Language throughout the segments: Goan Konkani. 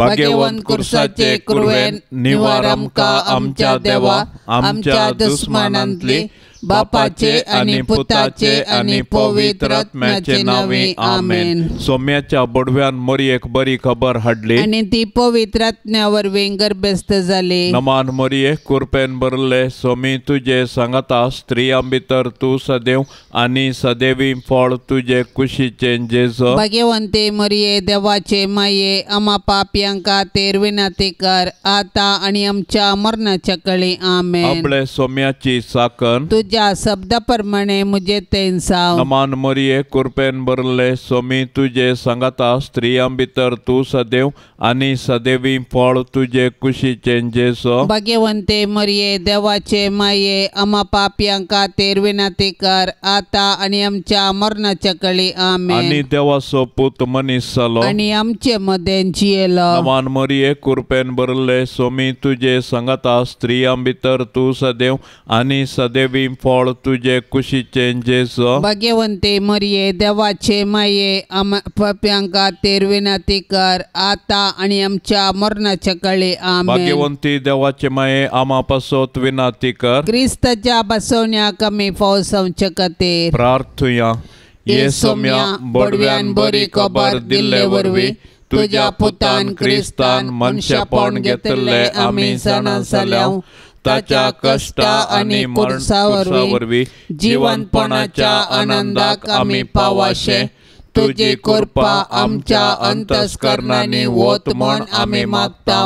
भाग्यवंत कुर्साचे कुरवेन निवार आमकां आमच्या देवा आमच्या दुस्मानांतली बापाचे आनी पुताचे आनी पवित्र आत्म्याचे नांवे आमेन. सोम्याच्या बडव्यान मोरयेक बरी खबर हाडली आनी ती पवित्र आत्म्या वरवीं गर्भस्थ जाली. नमान मोरये कुरपेन भरले सोमी तुजे सांगाता स्त्रियां भितर तूं सदैव आनी सदैवी फळ तुजे कुशीचें जेजू. भाग्यवंते मोरये देवाचे माये आमा पापयांक खातीर विनंती कर आतां आनी आमच्या मरणाच्या कळी आमेन. आपले सोम्याची साकन तुझ्या शब्दा प्रमाणे मुझे तेंसाव. नमान मोरये कुरपेन भरले सोमी तुजे सांगाता स्त्रियां भितर तूं सदैव आनी सदैवी फळ तुजे कुशीचें जेजू. भाग्यवंते मोरये देवाचे माये आमा पापयांक खातीर विनंती कर आतां आनी आमच्या मरणाच्या कळी आमेन. आनी देवाचो पूत मनीस जालो आनी आमचे मदें जियेलो. नमान मोरये कुरपेन भरले सोमी तुजे सांगाता स्त्रियां भितर तूं सदैव आनी सदैवी फळ तुजे कुशीचें जेजू. भाग्यवंते मोरये देवाचे माये आमा पापयांक खातीर विनंती कर आतां आनी आमच्या मरणाच्या कळी आमेन. भाग्यवंती देवाचे माये आमा पासत विनंती कर. क्रिस्ताच्या बसवण्याक आमी फावो जावचे खातीर प्रार्थुया. ये सोम्या बडव्यान बरी खबर दिल्ले वरवीं तुज्या पुतान क्रिस्तान मनशापण घेतिल्लें आमी जाणा जाल्या. ताच्या कश्टा आनी कुर्सा वरवीं जिवनपणाच्या आनंदाक आमी पावाशे तुजी कृपा आमच्या अंतस्करणांनी वत म्हण आमी मागता.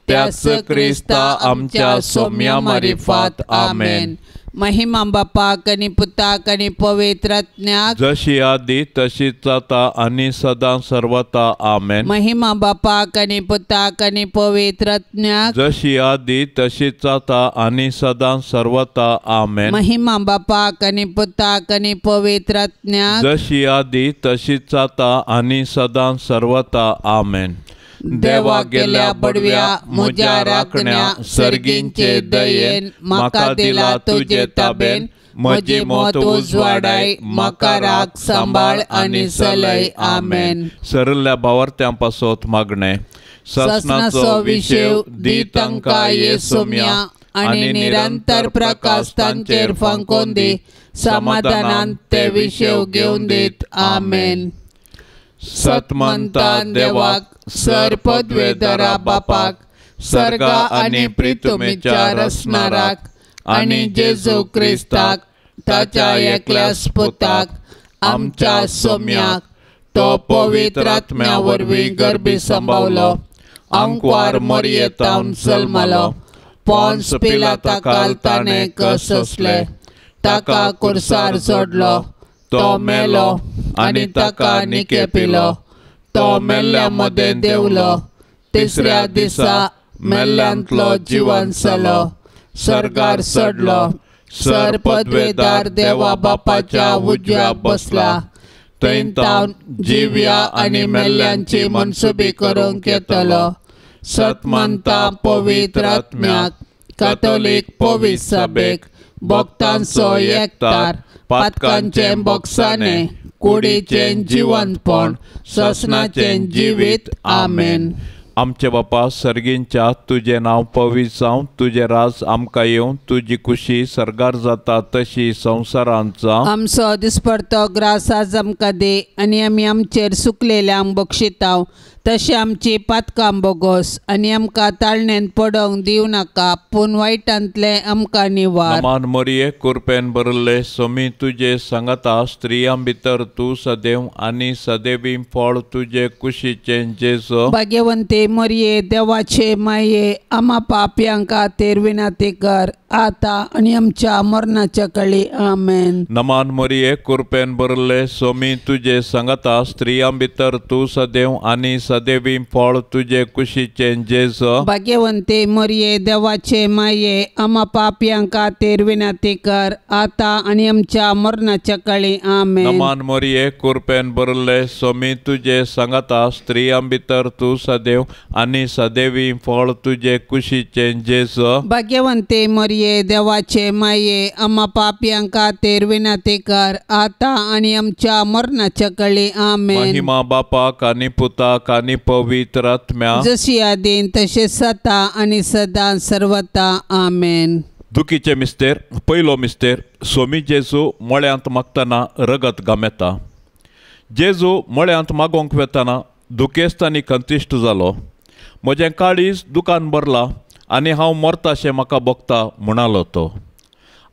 त्याच क्रिस्ता आमच्या सोम्या मारिफात आमेन. महिमा बापाक आनी पुताक आनी पवित्र आत्म्याक जशी आदी तशीच आता आनी सदां सर्वता आमेन. महिमा बापाक आनी पुताक आनी पवित्र आत्म्याक जशी आदी तशीच आता आनी सदां सर्वता आमेन. महिमा बापाक आनी पुताक आनी पवित्र आत्म्याक जशी आदी तशीच आता आनी सदां सर्वता आमेन. देवा गेल्या बडव्या म्हज्या राखण्या सर्गींचे दयेन म्हाका दिला तुजे ताबेन म्हजी मत उजवाडाय म्हाका राख सांबाळ आनी चलय आमेन. सरल्या भावार्थ्यां पासत मागणें. ससनाचो विशेव दी तांकां ये सोम्या आनी निरंतर प्रकाश तांचेर फांकोवन दी समाधानान ते विशेव घेवन दीत आमेन. सतमंता देवाक सर पदवेदरा बापाक सर्गा आनी प्रितुमेच्या रसनाराक आनी जेजू क्रिस्ताक ताच्या एकल्याच पुताक आमच्या सोम्याक तो पवित्र आत्म्या वरवीं गर्भी संभावलो आंकवार मोरयेतावन जल्मलो पोन्स पिलाता काल ताणें कस सोंसले ताका कुर्सार जोडलो तो मेलो आनी ताका निके पिलो तो मेल्ल्या मदें देंवलो तिसऱ्या दिसा मेल्ल्यांतलो जिवन जालो सर्गार चडलो सर पदवेदार देवा बापाच्या उजव्याक बसला थंय तावन जिव्या आनी मेल्ल्यांची मनसुबी करूंक येतलो. सतमंता पवित्र आत्म्याक कातोलीक पवित्र सभेक भक्तांचो एकतार पातकांचें बोगसाणें कुडीचें जिवनपण ससनाचें जिवीत आमेन. आमचे बापा सर्गींच्या तुजें नांव पवित्र जावं तुजें राज आमकां येवं तुजी कुशी सर्गार जाता तशी संवसारांत जावं. आमचो दिसपडतो ग्रास आज आमकां दी आनी आमी आमचेर सुकलेल्यांक बक्षिताव तशें आमची पातकां बोगोस आनी आमकां ताळणेंत पडोवंक दिवं नाका पूण वायटांतलें आमकां निवार. नमान मोरये कुरपेन भरिल्ले सोमी तुजे सांगाता स्त्रियां भितर तूं सदैव आनी सदैवी फळ तुजे कुशीचें जेजू. भाग्यवंते मोरये देवाचे माये आमा पापयांक खातीर विनंती कर आतां आनी आमच्या मरणाच्या कळी आमेन. नमान मोरये कुरपेन भरिल्ले सोमी तुजे सांगाता स्त्रियां भितर तूं सदैव आनी सदैवी फळ तुजे कुशीचें जेजू. भाग्यवंते मोरये देवाचे माये आमा पापयांक खातीर विनंती कर आतां आनी आमच्या मरणाच्या कळी आमेन. नमान मोरये कुरपेन भरिल्ले सोमी तुजे सांगाता स्त्रियां भितर तूं सदैव आनी सदैवी फळ तुजे कुशीचें जेजू. भाग्यवंते मोरये मरिये देवाचे माये आमा पापयां खातीर विनंती कर आतां आनी आमच्या मरणाच्या कळी. आमेन. महिमा बापाक आनी पुताक आनी पवित्र आत्म्या, जशी आदीन तशें सता आनी सदां सर्वता. आमेन. दुखीचे मिस्तेर. पयलो मिस्तेर. सोमी जेजू मळ्यांत मागतना रगत गामेता. जेजू मळ्यांत मागोवंक वेतना दुखेस्त आनी खंतिश्ट जालो. म्हजें काळीज दुकान भरलां आनी हांव मरताशें म्हाका भोगता म्हणालो तो.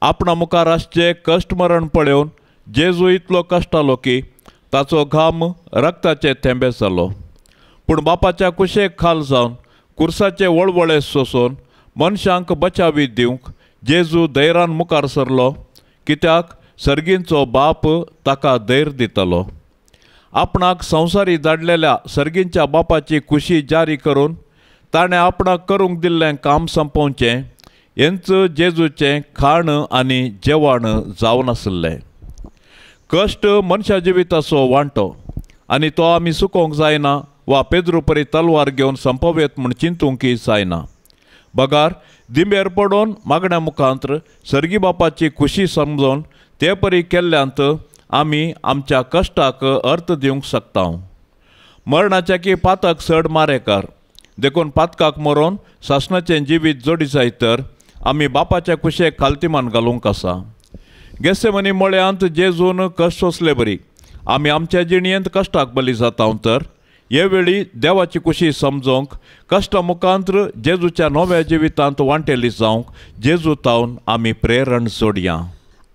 आपणा मुखार आसचें कश्ट मरण पळोवन जेजू इतलो कश्टालो की ताचो घाम रक्ताचे थेंबे जालो. पूण बापाच्या कुशेक खाल जावन कुर्साचे वळवळे सोंसून मनशांक बचावी दिवंक जेजू धैर्यान मुखार सरलो, कित्याक सर्गींचो बाप ताका धैर्य दितालो. आपणाक संवसारी धाडलेल्या सर्गींच्या बापाची खुशी जारी करून ताणें आपणाक करूंक दिल्लें काम संपोवचें हेंच जेजूचें खाण आनी जेवण जावन आशिल्लें. कश्ट मनशा जिविताचो वांटो आनी तो आमी चुकोवंक जायना वा पेद्रू परी तलवार घेवन संपवयेत म्हूण चिंतूंकय जायना. बगार दिंबेर पडून मागण्या मुखांत सर्गी बापाची खुशी समजून ते परी केल्ल्यांत आमी आमच्या कश्टाक अर्थ दिवंक शकता. मरणाच्या की पातक चड मारेकार, देखून पातकाक मरोन सासणाचें जिवीत जोडी जाय तर आमी बापाच्या कुशेक खालतीमान घालूंक आसा. गेसेमनी मळ्यांत जेजून कश्ट सोंसले बरी आमी आमच्या जिणयेंत कश्टाक बली जाता तर हे वेळी देवाची खुशी समजोवंक कश्टा मुखांत जेजूच्या नव्या जिवितांत वांटेली जावंक जेजू तावन आमी प्रेरण सोडया.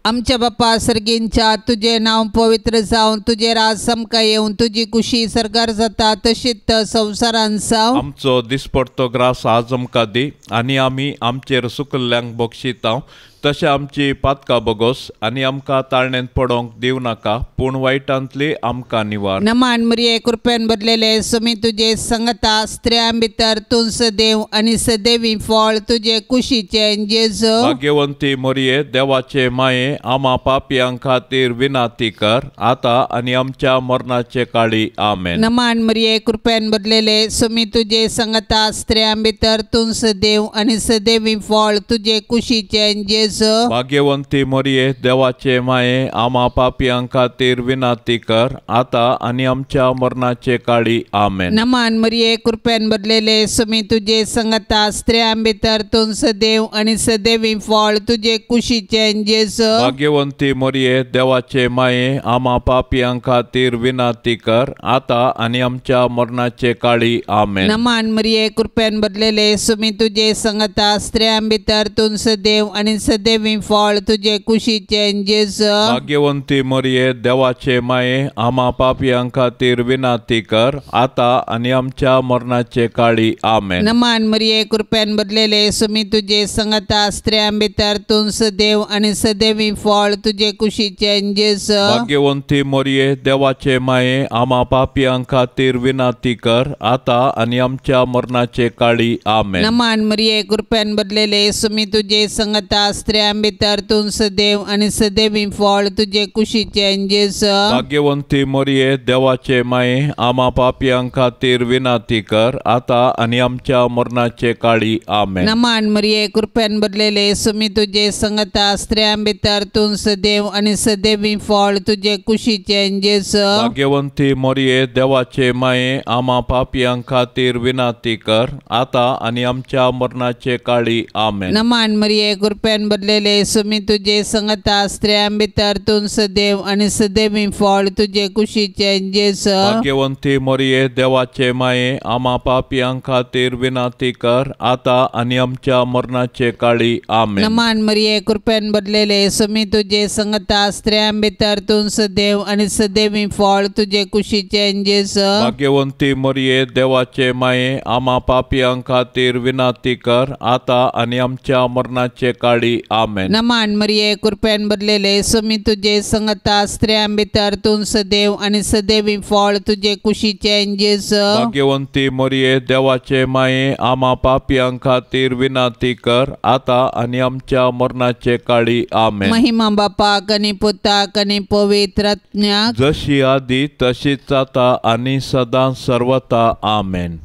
आमच्या बापा सर्गींच्या तुजें नांव पवित्र जावन तुजें राज आमकां येवन तुजी खुशी सरकार जाता तशीच संवसारान जावं. आमचो दिसपडतो ग्रास आज आमकां दी आनी आमी आमचेर सुकल्ल्यांक बक्षितां तशें आमची पातकां बगोस आनी आमकां ताळणेंत पडोवंक दिवं नाका पूण वायटांतली आमकां निवार. नमान मरिये कृपेन भरलेले सुमी तुजे संगता स्त्रियां भितर तूं सदैव आनी सदैवी फळ तुजे कुशीचें जेजू. भाग्यवंती मरिये देवाचे माये आमा पापयां खातीर विनंती कर आतां आनी आमच्या मरणाचे काळी. आमेन. नमान मरिये कृपेन भरलेले सुमी तुजे संगता स्त्रियां भितर तूं सदैव आनी सदैवी फळ तुजे कुशीचें जेजू. भाग्यवंती मरिये देवाचे माये आमा पापयां खातीर विनंती कर आतां आनी आमच्या मरणाचे काळी. आमेन. नमान मरिये कृपेन भरलेले सुमी तुजे संगता स्त्रियां भितर तूं सदैव आनी सदैवी फळ तुजे कुशीचें जेजू. भाग्यवंती मरिये देवाचे माये आमा पापयां खातीर विनंती कर आतां आनी आमच्या मरणाचे काळी. आमेन. नमान मरिये कृपेन भरलेले सुमी तुजे संगता स्त्रियां भितर तूं सदैव आनी सदैवी फळ तुजे कुशीचें जेजू. भाग्यवंती मरिये देवाचे माये आमा पापयां खातीर विनंती कर आतां आनी आमच्या मरणाचे काळी. आमेन. नमान मरिये कृपेन भरलेले सुमी तुजे संगता स्त्रियां भितर तूं सदैव आनी सदैवी फळ तुजे कुशीचें जेजू. भाग्यवंती मरिये देवाचे माये आमा पापयां खातीर विनंती कर आतां आनी आमच्या मरणाचे काळी. आमेन. नमान मरिये कृपेन भरलेले सुमी तुजे संगता स्त्रियां भितर तूं सदैव आनी सदैवी फळ तुजे कुशीचें जेजू. भाग्यवंती मरिये देवाचे माये आमा पापयां खातीर विनंती कर आतां आनी आमच्या मरणाचे काळी. आमेन. नमान मरिये कृपेन भरलेले सुमी तुजे संगता स्त्रियां भितर तूं सदैव आनी सदैवी फळ तुजे कुशीचें जेजू. भाग्यवंती मरिये देवाचे माये आमा पापयां खातीर विनंती कर आतां आनी आमच्या मरणाचे काळी. आमेन. नमान मरिये कृपेन भरलेले सुमी तुजे संगता स्त्रियां भितर तूं सदैव आनी सदैवी फळ तुजे कुशीचें जेजू. भाग्यवंती मरिये देवाचे माये आमा पापयां खातीर विनंती कर आतां आनी आमच्या मरणाचे काळी. आमेन. नमान मरिये कृपेन भरलेले सुमी तुजे संगता स्त्रियां भितर तूं सदैव आनी सदैवी फळ तुजे कुशीचें जेजू. भाग्यवंती मरिये देवाचे माये आमा पापयां खातीर विनंती कर आतां आनी आमच्या मरणाचे काळी. आमेन. नमान मरिये कृपेन भरलेले सुमी तुजे संगता स्त्रियां भितर तूं सदैव आनी सदैवी फळ तुजे कुशीचें जेजू. भाग्यवंती मरिये देवाचे माये आमा पापयां खातीर विनंती कर आतां आनी आमच्या मरणाचे काळी. आमेन. महिमा बापाक आनी पुताक आनी पवित्र आत्म्याक, जशी आदी तशीच आतां आनी सदां सर्वता. आमेन.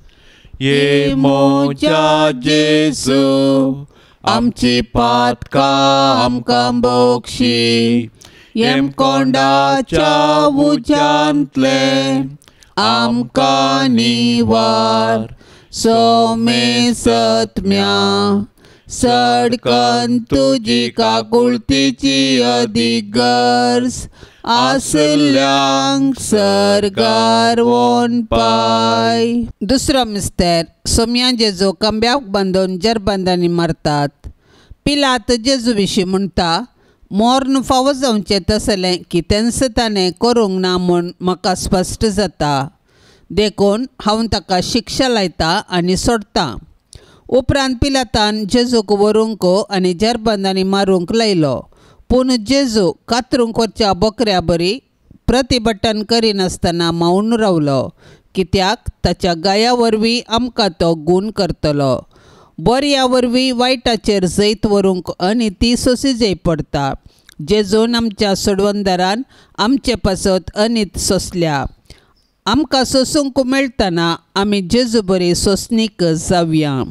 ये मोजा जेजू आमची पातकां आमकां बक्षी यमकोंडाच्या उज्यांतले आमकां निवार सोमेसत्म्या सडकन तुजी काकुळतीची अदीक गरज आसल्यांक सर्गार वोन पाय. दुसरो मिस्तेर सोम्या जेजू कंब्याक बांदून जरबंदांनी मारतात. पिलात जेजू विशीं म्हणटा मोर्न फावो जावचें तसलें कितेंच ताणें करूंक ना म्हूण म्हाका स्पश्ट जाता, देखून हांव ताका शिक्षा लायता आनी सोडटा. उपरांत पिलातान जेजूक व्हरूंक आनी जरबंदांनी मारूंक लायलो. पूण जेजू कातरूंक वचच्या बकऱ्या बरी प्रतिभटन करिनासतना मावन रावलो, कित्याक ताच्या गाया वरवीं आमकां तो गूण करतलो. बऱ्या वरवीं वायटाचेर जैत व्हरूंक आनी ती सोंसी पडटा. जेजून आमच्या सोडवणदारान आमचे पासत अनीत सोंसल्या. आमकां सोंसूंक मेळटना आमी जेजू बरी सोंसणीक जावया.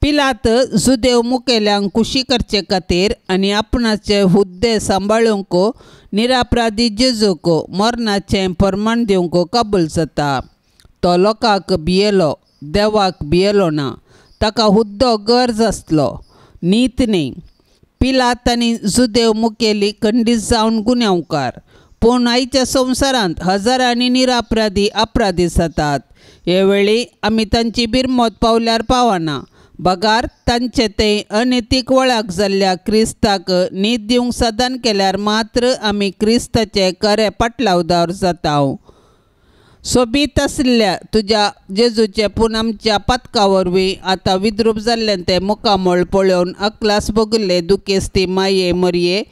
पिलात जुदेव मुखेल्यांक खुशी करचे खातीर आनी आपणाचे हुद्दे सांबाळूंक निरापराधी जेजूक मरणाचें प्रमाण दिवंक कबूल जाता. तो लोकांक भियेलो, देवाक भियेलो ना. ताका हुद्दो गरज आसलो, नीत न्ही. पिलात आनी जुदेव मुखेली खंडीत जावन गुन्यांवकार. पूण आयच्या संवसारांत हजारांनी निरापराधी अपराधी जातात. हे वेळी आमी तांची बिरमत पावल्यार पावना, बगार तांचे ते अनितीक वळख जाल्ल्या क्रिस्ताक नीत दिवंक साधन केल्यार मात्र आमी क्रिस्ताचे खरे पाटलावदार जाता. सोबीत आशिल्ल्या तुज्या जेजूचे पूण आमच्या पातका वरवीं आतां विद्रूप जाल्लें तें मुखामळ पळोवन अकलास भोगिल्ले दुखेस्ती माये मरये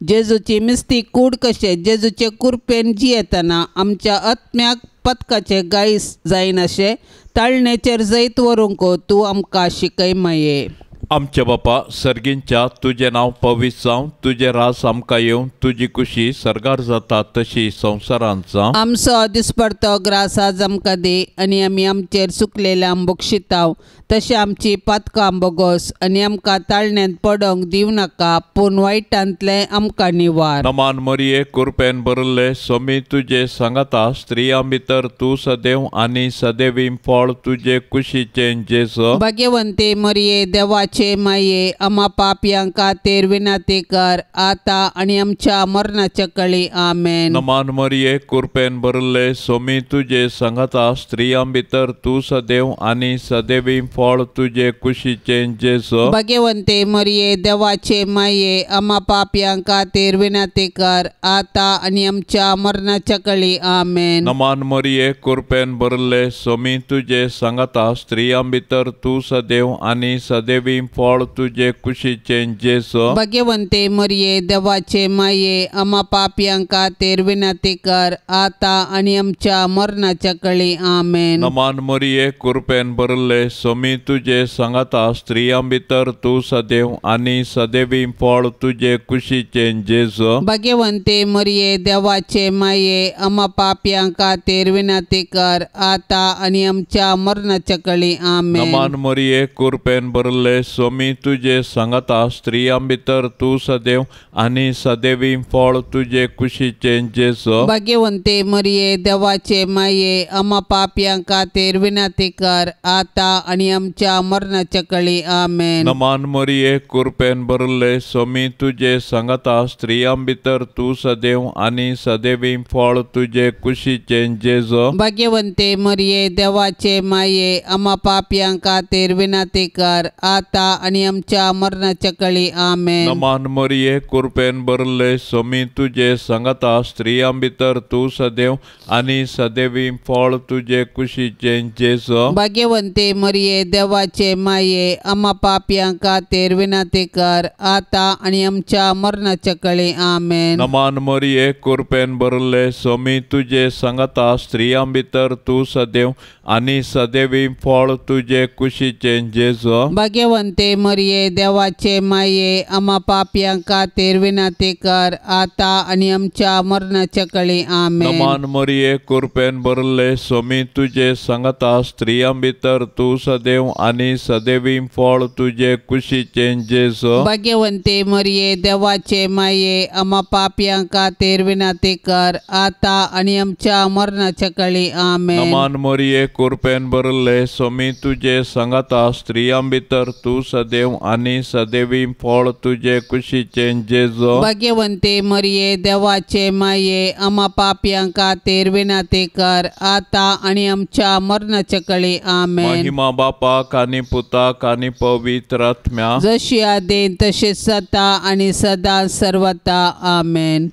जेजूची मिस्ती कूड कशें जेजूचे कुरपेन जियेतना आमच्या आत्म्याक पतकाचे गायस जायनाशें ताळणेचेर जैत व्हरूंक तूं आमकां शिकय माये. आमच्या बापा सर्गींच्या तुजें नांव पवित्र जावं, तुजें रास आमकां येवं, तुजी खुशी सर्गार जाता तशी संवसारांत जावं. आमचो दिसपडतो ग्रास आज आमकां दी आनी आमी आमचेर चुकलेल्यांक बक्षिताव तशें आमची पातकां बोगोस आनी आमकां ताळण्यांत पडोंक दिवं नाका, पूण वायटांतलें आमकां निवार. नमान मरिये कुरपेन भरिल्ले सोमी तुजे सांगाता, स्त्रियां भितर तूं सदैव आनी सदैवी फळ तुजे कुशीचें जेजू. भाग्यवंती मरिये देवाचे माये आमा पापयांक खातीर विनंती कर आतां आनी आमच्या मरणाच्या कळी. आमेन. नमान मरिये कुरपेन भरिल्ले सोमी तुजे सांगाता, स्त्रियां भितर तूं सदैव आनी सदैवी फळ तुजे कुशीचें जेजू. भाग्यवंती मरिये देवाचे माये आमा पापयांक खातीर विनंती कर आतां आनी आमच्या मरणाच्या कळी. आमेन. नमान मरिये कुरपेन भरिल्ले सोमी तुजे सांगाता, स्त्रियां भितर तूं सदैव आनी सदैवी फळ तुजे कुशीचें जेजू. भाग्यवंती मरिये देवाचे माये आमा पापयांक खातीर विनंती कर आतां आनी आमच्या मरणाच्या कळी. आमेन. नमान मरिये कुरपेन भरिल्ले सोमी तुजे सांगाता, स्त्रियां भितर तूं सदैव आनी सदैवी फळ तुजे कुशीचें जेजू. भाग्यवंती मरिये देवाचे माये आमा पापयांक खातीर विनंती कर आतां आनी आमच्या मरणाच्या कळी. आमेन. नमान मरिये कुरपेन भरिल्ले सोमी तुजे सांगाता, स्त्रियां भितर तूं सदैव आनी सदैवी फळ तुजे कुशीचें जेजू. भाग्यवंती मरिये देवाचे माये आमा पापयांक खातीर विनंती कर आतां आनी आमच्या मरणाच्या कळी. आमेन. नमान मरिये कुरपेन भरिल्ले सोमी तुजे सांगाता, स्त्रियां भितर तूं सदैव आनी सदैवी फळ तुजे कुशीचें जेजू. भाग्यवंती मरिये देवाचे माये आमा पापयांक खातीर विनंती कर आतां आनी आमच्या मरणाच्या कळी. आमेन. नमान मरिये कुरपेन भरिल्ले सोमी तुजे सांगाता, स्त्रियां भितर तूं सदैव आनी सदैवी फळ तुजे कुशीचें जेजू. भाग्यवंती मरिये देवाचे माये आमा पापयांक खातीर विनंती कर आतां आनी आमच्या मरणाच्या कळी. आमेन. नमान मरिये कुरपेन भरिल्ले सोमी तुजे सांगाता, स्त्रियां भितर तूं सदैव आनी सदैवी फळ तुजे कुशीचें जेजू. भाग्यवंती भाग्यवंते मरिये देवाचे माये आमा पापयां खातीर विनंती कर आता आनी आमच्या मरणाच्या कळी आमेन। नमान मरिये कृपेन भरले स्वामी तुजे संगता स्त्रियां भितर तूं सदैव आनी सदैवी फळ तुजे कुशीचें जेजू। भाग्यवंते मरिये देवाचे माये आमा पापयां खातीर विनंती कर आता आनी आमच्या मरणाच्या कळी आमेन। नमान मरिये कृपेन भरले स्वामी तुजे संगता स्त्रियां भितर तूं सदैव आनी सदैवी फळ तुजे कुशीचें जेजू। भाग्यवंते मरिये देवाचे माये आमा पापयां खातीर विनंती कर आता आनी आमच्या मरणाच्या कळी आमेन। महिमा बापाक आनी पुताक आनी पवित्र आत्म्या जशी आदीन तशी सदा आनी सदा सर्वता आमेन।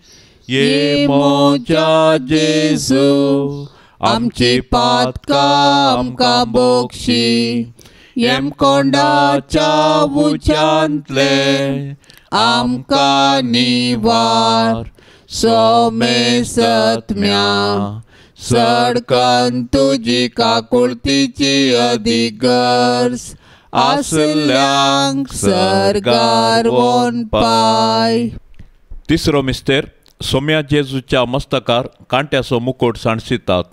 ये म्हज्या जेजू आमची पातकां आमकां बोगशी यमकोंडाच्या उज्यांतले आमकां निवार सोमेसत्म्या सडकन तुजी काकुळतीची अदीक गरज आसल्यांक सर्गार वोन पाय। तिसरो मिस्तेर सोम्या जेजूच्या मस्तकार कांट्याचो मुकोट सांडसितात।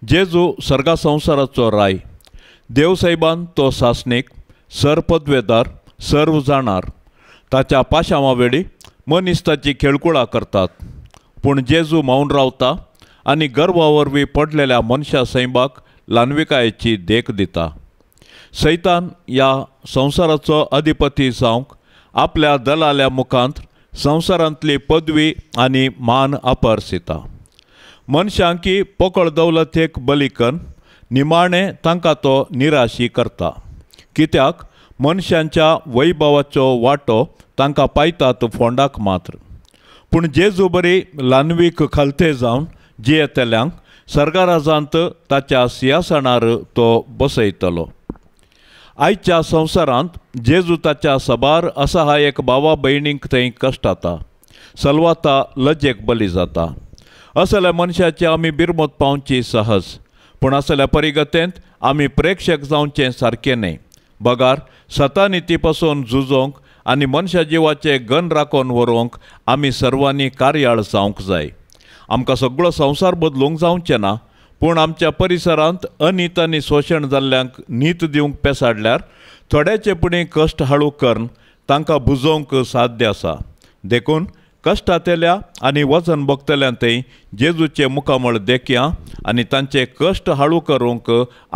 जेजू सर्गा संवसाराचो राय देवसाहेबान तो सासणीक सर पदवेदार सर्व जाणार ताच्या पाशामा वेळी मनीस ताची खेळकुळा करतात पूण जेजू मौन रावता आनी गर्वा वरवीं पडलेल्या मनशा सैंबाक ल्हानविकायेची देख दिता। सैतान ह्या संवसाराचो अधिपती जावंक आपल्या दलाल्या मुखांत संवसारांतली पदवी आनी मान अपरसिता। मनशांकी पोकळ दौलतेक बली करून निमाणें तांकां तो निराशी करता कित्याक मनशांच्या वैभवाचो वांटो तांकां पायतात फोंडाक मात्र। पूण जेजू बरी ल्हानवीक खालते जावन जियेतल्यांक सर्गाराजांत ताच्या सिंहासनार तो बसयतलो। आयच्या संवसारांत जेजू ताच्या सबार असहायक भावा भयणींक थंय कश्टाता सलवाता लजेक बली जाता। असल्या मनशाची आमी बिरमत पावची सहज पूण असल्या परिगतेंत आमी प्रेक्षक जावचें सारकें न्हय बगार सतानिती पासून झुजोवंक आनी मनशा जिवाचें गन राखून व्हरूंक आमी सर्वांनी कार्याळ जावंक जाय। आमकां सगळो संवसार बदलूंक जावचें ना पूण आमच्या परिसरांत अनीत आनी शोशण जाल्ल्यांक नीत दिवंक पेसाडल्यार थोड्याचे पुणी कश्ट हाळू करून तांकां बुजोवंक साध्य आसा। देखून कश्टांतल्या आनी वजन भोगतल्यां थंय जेजूचें मुखामळ देखया आनी तांचे कश्ट हाळू करूंक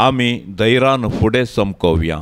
आमी धैर्यान फुडें चमकोवया।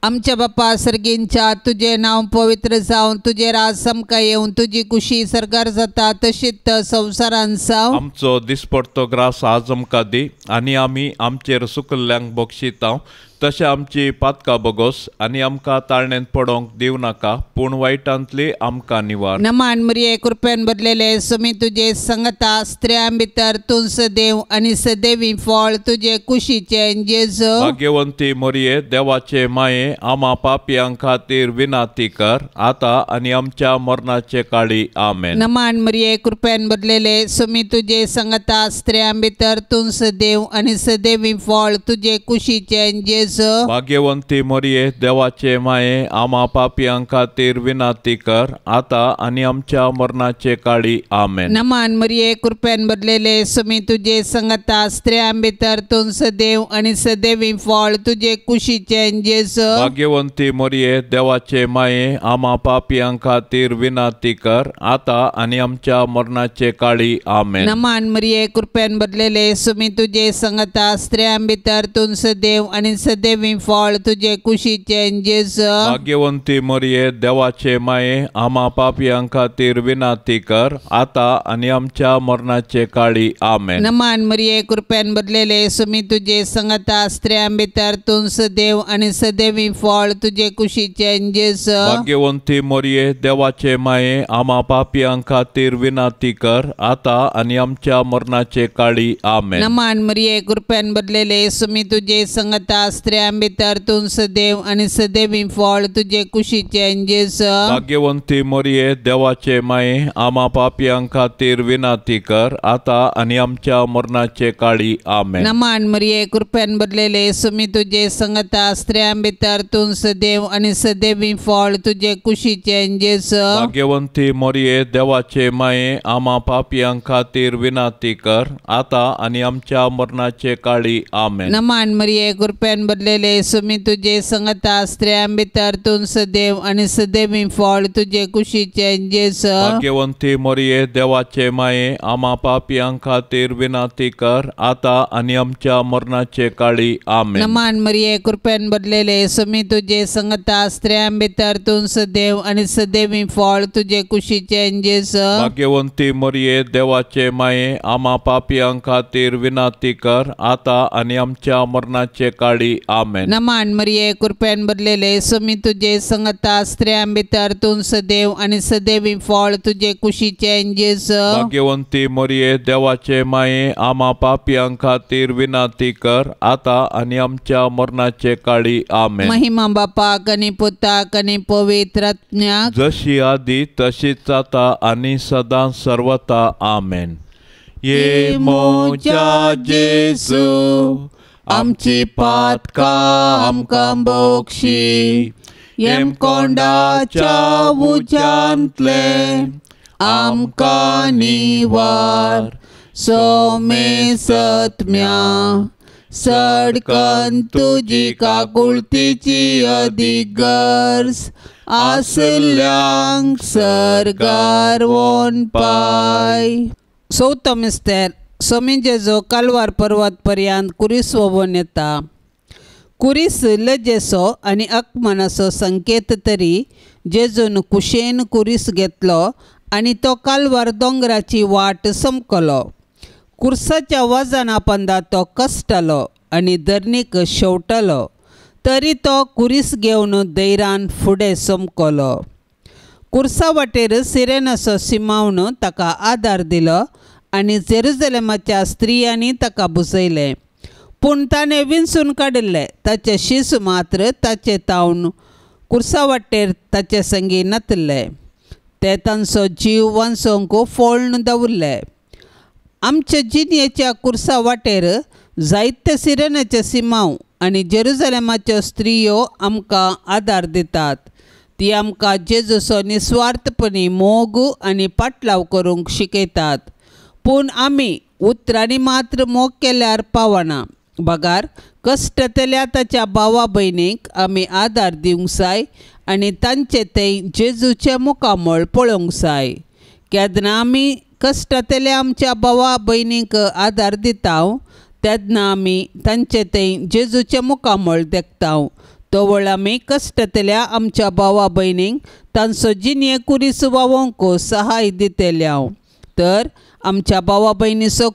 आमच्या बापा सर्गींच्या तुजें नांव पवित्र जावं तुजें राज आमकां येवन तुजी कुशी सर्गार जाता तशीच संवसारान जावं। आमचो दिसपडतो ग्रास आज आमकां दी आनी आमी आमचेर सुकल्ल्यांक बक्षितांव तशें आमची पातकां बोगोस आनी आमकां ताळणेंत पडोवंक दिवं नाका पूण वायटांतली आमकां निवार। नमान मरिये कृपेन भरलेले स्वामी तुजे संगता स्त्रियां भितर तूं सदैव आनी सदैवी फळ तुजे कुशीचें जेजू। भाग्यवंती मरिये देवाचे माये आमा पापयां खातीर विनंती कर आता आनी आमच्या मरणाचे काळी आमेन। नमान मरिये कृपेन भरलेले स्वामी तुजे संगता स्त्रियां भितर तूं सदैव आनी सदैवी फळ तुजे कुशीचें जेजू। भाग्यवंती मरिये देवाचे माये आमा पापयां खातीर विनंती कर आता आनी आमच्या मरणाचे काळी आमेन। नमान मरिये कृपेन भरलेले स्वामी तुजे संगता स्त्रियां भितर तूं सदैव आनी सदैवी फळ तुजे कुशीचें जेजू। भाग्यवंती मरिये देवाचे माये आमा पापयां खातीर विनंती कर आता आनी आमच्या मरणाचे काळी आमेन। नमान मरिये कृपेन भरलेले स्वामी तुजे संगता स्त्रियां भितर तूं सदैव आनी सदैवी फळ तुजे कुशीचें जेजू। भाग्यवंती मरिये देवाचे माये आमा पापयां खातीर विनंती कर आता आनी आमच्या मरणाचे काळी आमेन। नमान मरिये कृपेन भरलेले स्वामी तुजे संगता स्त्रियां भितर तूं सदैव आनी सदैवी फळ तुजे कुशीचें जेजू। भाग्यवंती मरिये देवाचे माये आमा पापयां खातीर विनंती कर आता आनी आमच्या मरणाचे काळी आमेन। नमान मरिये कृपेन भरलेले स्वामी तुजे संगता स्त्रियां भितर तूं सदैव आनी सदैवी फळ तुजे कुशीचें जेजू. भाग्यवंती मरिये देवाचे माये आमा पापयां खातीर विनंती कर आता आनी आमच्या मरणाचे काळी. आमेन. नमन मरिये कृपेन भरलेले सुमी तुजे संगता स्त्रियां भितर तूं सदैव आनी सदैवी फळ तुजे कुशीचें जेजू. भाग्यवंती मरिये देवाचे माये आमा पापयां खातीर विनंती कर आता आनी आमच्या मरणाचे काळी. आमेन. नमन मरिये कृपेन भरलेले सुमी तुजे संगता स्त्रियां भितर तूं सदैव आनी सदैवी फळ तुजे कुशीचें जेजू. भाग्यवंती मरिये देवाचे माये आमा पापयां खातीर विनंती कर आता आनी आमच्या मरणाचे काळी. आमेन. नमन मरिये कृपेन भरलेले सुमी तुजे संगता स्त्रियां भितर तूं सदैव आनी सदैवी फळ तुजे कुशीचें जेजू. भाग्यवंती मरिये देवाचे माये आमा पापयां खातीर विनंती कर आता आनी आमच्या मरणाचे काळी. आमेन. नमन मरिये कृपेन भरलेले सुमी तुजे संगता स्त्रियां भितर तूं सदैव आनी सदैवी फळ तुजे कुशीचें जेजू. भाग्यवंती मरिये देवाचे माये आमा पापयां खातीर विनंती कर आता आनी आमच्या मरणाचे काळी. आमेन. महिमा बापाक आनी पुताक आनी पवित्र आत्म्याक, जशी आदी तशीच आता आनी सदां सर्वता. आमेन. ये म्हज्या जेजू आमची पातकां आमकां बक्षी, येमकोंडाच्या उज्यांतले आमकां निवार, सोमे सत्म्या सडकन तुजी काकुळतीची अदीक गरज आसल्यांक सर्गार वोन पाय. चवथो मिस्तेर सोमी जेजू कालवार पर्वत पर्यंत कुरीस वोवन येता. कुरीस लजेचो आनी अकमनाचो संकेत तरी जेजून कुशेन कुरीस घेतलो आनी तो कालवार दोंगराची वाट समकलो. कुर्साच्या वजना पंदा तो कश्टलो आनी धरणीक शेवटलो तरी तो कुरीस घेवन धैरान फुडें समकलो. कुर्सा वाटेर सिरेनाचो सिमावन ताका आदार दिलो आनी जेरुजलेमाच्या स्त्रियांनी ताका बुजयलें. पूण ताणें विंचून काडिल्ले ताचे शीस मात्र ताचे तावन कुर्सा वाटेर ताचे संगी नातिल्ले. ते तांचो जीव वांचोवंक फोळ्ण दवरले. आमच्या जिणेच्या कुर्सा वाटेर जायते सिरेनाचे सिमांव आनी जेरुजलेमाच्यो स्त्रियो आमकां आदार दितात. ती आमकां जेजूचो निस्वार्थपणी मोग आनी पाटलाव करूंक शिकयतात. पूण आमी उतरांनी मात्र मोग केल्यार पावना, बगार कश्टतल्या ताच्या भावा भयणीक आमी आदार दिवंक जाय आनी तांचे थंय जेजूचें मुखामळ पळोवंक जाय. केन्ना आमी कश्टतल्या आमच्या भावा भयणीक आदार दिता तेन्ना आमी तांचे थंय जेजूचें मुखामळ देखता. तवळ आमी कश्टतल्या आमच्या भावा भयणीक तांचो जिणें कुरीस वावोवंक सहाय दितल्या. तर आमच्या भावा भयणीचो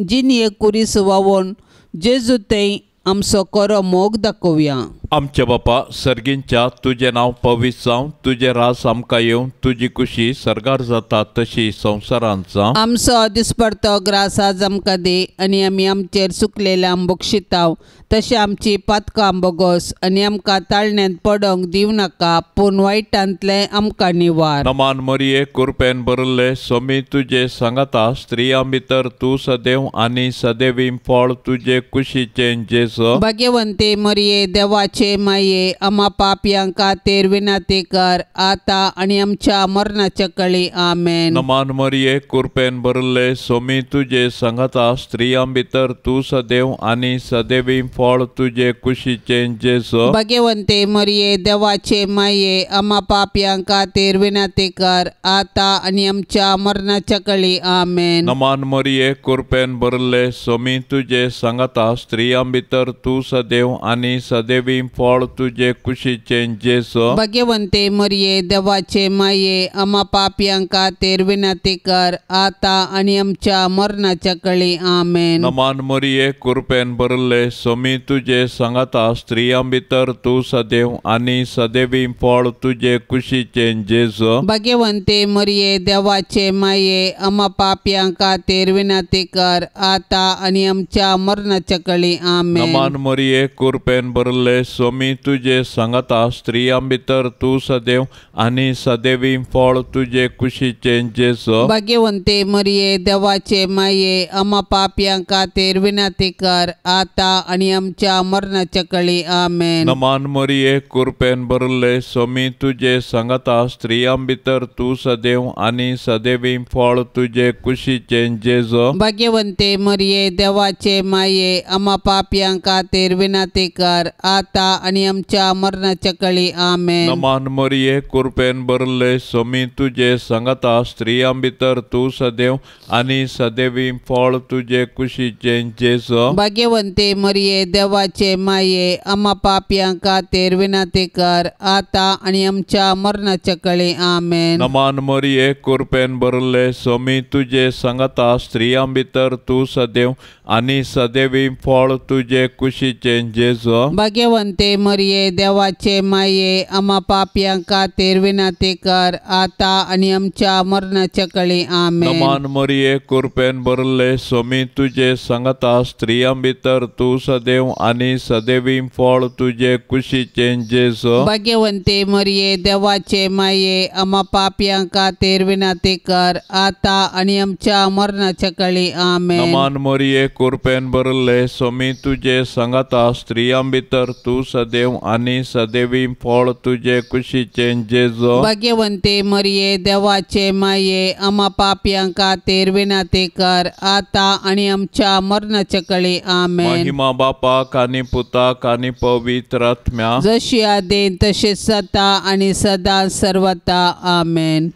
जिणें कुरीस वावोवन जेजू थंय आमचो खरो मोग दाखोवया. आमच्या बापा सर्गींच्या तुजें नांव पवित्र जावं, तुजें रास आमकां येवं, तुजी कुशी सर्गार जाता तशी संवसारांत जावं. आमचो दिसपडतो ग्रास आज आमकां दी आनी आमी आमचेर चुकलेल्यांक बक्षिताव तशें आमची पातकां बोगोस आनी आमकां ताळण्यांत पडोवंक दिवं नाका, पूण वायटांतलें आमकां निवार. नमान मरिये कृपेन भरिल्ले सोमी तुजे सांगाता, स्त्रियां भितर तूं सदैव आनी सदैवी फळ तुजे कुशीचें जेजू. भाग्यवंती मरिये देवाचे माये आमा पापयां खातीर विनंती कर आता आनी आमच्या मरणाच्या कळी. आमेन. नमान मरिये कृपेन भरिल्ले सोमी तुजे सांगाता, स्त्रियां भितर तूं सदैव आनी सदैवी फळ तुजे कुशीचें जेजू. भाग्यवंती मरिये देवाचे माये आमा पापयां खातीर विनंती कर आता आनी आमच्या मरणाच्या कळी. आमेन. नमान मरिये कृपेन भरिल्ले सोमी तुजे सांगाता, स्त्रियां भितर तूं सदैव आनी सदैवी फळ तुजे कुशीचें जेजू। भाग्यवंते मरिये देवाचे माये आमा पापयां खातीर विनंती कर आता आनी आमच्या मरणाच्या कळी। आमेन। नमान मरिये कृपेन भरले स्वामी तुजे सांगाता स्त्रियां भितर तूं सदैव आनी सदैवी फळ तुजे कुशीचें जेजू। भाग्यवंते मरिये देवाचे माये आमा पापयां खातीर विनंती कर आता आनी आमच्या मरणाच्या कळी। आमेन। नमान मरिये कृपेन भरले स्वामी तुजे सांगाता स्त्रियां भितर तूं सदैव आनी सदैवी फळ तुजे कुशीचें जेजू। भाग्यवंते मरिये देवाचे माये आमा पापयां खातीर विनंती कर आता आनी आमच्या मरणाच्या कळी। आमेन। नमान मरिये कृपेन भरले स्वामी तुजे सांगाता स्त्रियां भितर तूं सदैव आनी सदैवी फळ तुजे कुशीचें जेजू। भाग्यवंते मरिये देवाचे माये आमा पापयां खातीर विनंती कर आता आनी आमच्या मरणाच्या कळी। आमेन। नमान मरिये कृपेन भरले स्वामी तुजे सांगाता स्त्रियां भितर तूं सदैव आनी सदैवी फळ तुजे कुशीचें जेजू। भाग्यवंते मरिये देवाचे माये आमा पापयां खातीर विनंती कर आता आनी आमच्या मरणाच्या कळी। आमेन। नमान मरिये कृपेन भरले स्वामी तुजे सांगाता स्त्रियां भितर तूं सदैव आनी सदैवी फळ तुजे कुशीचें जेजू। भाग्यवंते मरिये देवाचे माये आमा पापयां खातीर विनंती कर आता आनी आमच्या मरणाच्या कळी। आमेन। नमान मरिये कृपेन भरले स्वामी तुजे सांगाता स्त्रियां भितर तूं सदैव आनी सदैवी फळ तुजे कुशीचें जेजू। भाग्यवंते मरिये देवाचे माये आमा पापयां खातीर विनंती कर आता आनी आमच्या मरणाच्या कळी। आमेन। नमान मरिये कृपेन भरले स्वामी तुजे सांगाता स्त्रियां भितर तूं सदैव आनी सदैवी फळ तुजे कुशीचें जेजू। भाग्यवंते मरिये देवाचे माये आमा पापयां खातीर विनंती कर आता आनी आमच्या मरणाच्या कळी। आमेन। महिमा बापाक आनी पुताक आनी पवित्र आत्म्या, जशी आदीन तशी सदा आनी सदा सर्वता। आमेन।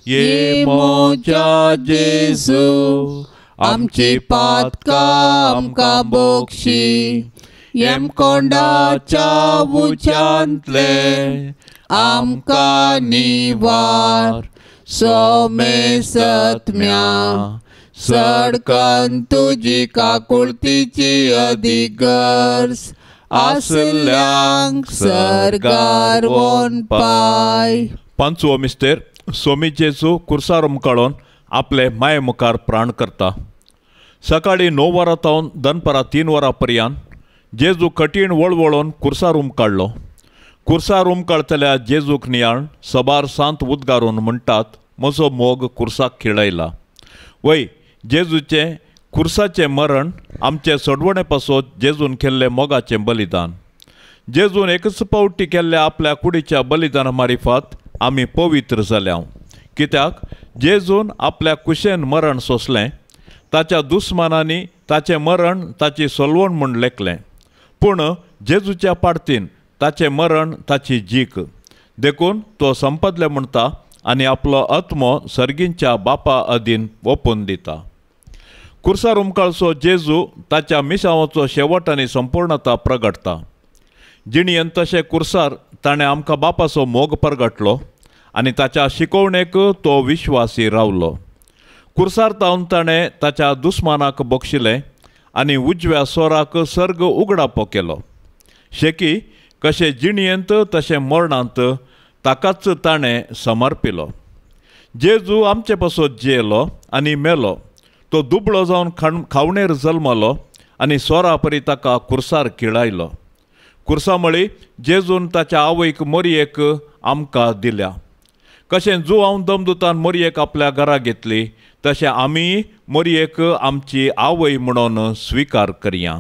ये म्हज्या जेजू आमची पातकां आमकां बोगशी, यमकोंडाच्या उज्यांतले आमकां निवार, सोमेसत्म्या सडकन तुजी काकुळतीची अदीक गरज आसल्यांक सर्गार वोन पाय। पांचवो मिस्तेर स्वामी जेजू कुर्सार उमकाळोन आपले माये मुखार प्राण करता। सकाळी 9 वरां तावन दनपारां 3 वरां पर्यंत जेजू कठीण वळवळोन कुर्सार उमकाडलो। कुर्सार उमकाळतल्या जेजूक नियाळ सबार सांत उद्गारून म्हणटात, म्हजो मोग कुर्साक खिळयला। वय जेजूचें कुर्साचें मरण आमचे सोडवणे पासत जेजून केल्लें मोगाचें बलिदान। जेजून एकच पावटी केल्ल्या आपल्या कुडीच्या बलिदाना मारिफात आमी पवित्र जाल्या। कित्याक जेजून आपल्या कुशेन मरण सोंसलें, ताच्या दुस्मानांनी ताचें मरण ताची सोलवण म्हूण लेखलें, पूण जेजूच्या पाडतीन ताचें मरण ताची जीक, देखून तो संपदले म्हणटा आनी आपलो आत्मो सर्गींच्या बापा अधीन ओपून दिता। कुर्सार उमकाळसो जेजू ताच्या मिसांवाचो शेवट आनी संपूर्णता प्रगटता। जिणयेन तशें कुर्सार ताणें आमकां बापाचो मोग परगटलो आनी ताच्या शिकोवणेक तो विश्वासी रावलो। कुर्सार तावन ताणें ताच्या दुस्मानाक बक्षिलें आनी उजव्या सोराक सर्ग उगडापो केलो। शेकी कशें जिणयेंत तशें मरणांत ताकाच ताणें समर्पिलो। जेजू आमचे पासत जियेलो आनी मेलो। तो दुबळो जावन खावणेर जल्मलो आनी सोरा परी ताका कुर्सार खिळायलो। कुर्सा मळी जेजून ताच्या आवयक मोरयेक आमकां दिल्या। कशें जुवांव दमदुतान मोरयेक आपल्या घरा घेतली तशें आमी मोरयेक आमची आवय म्हणून स्विकार करया।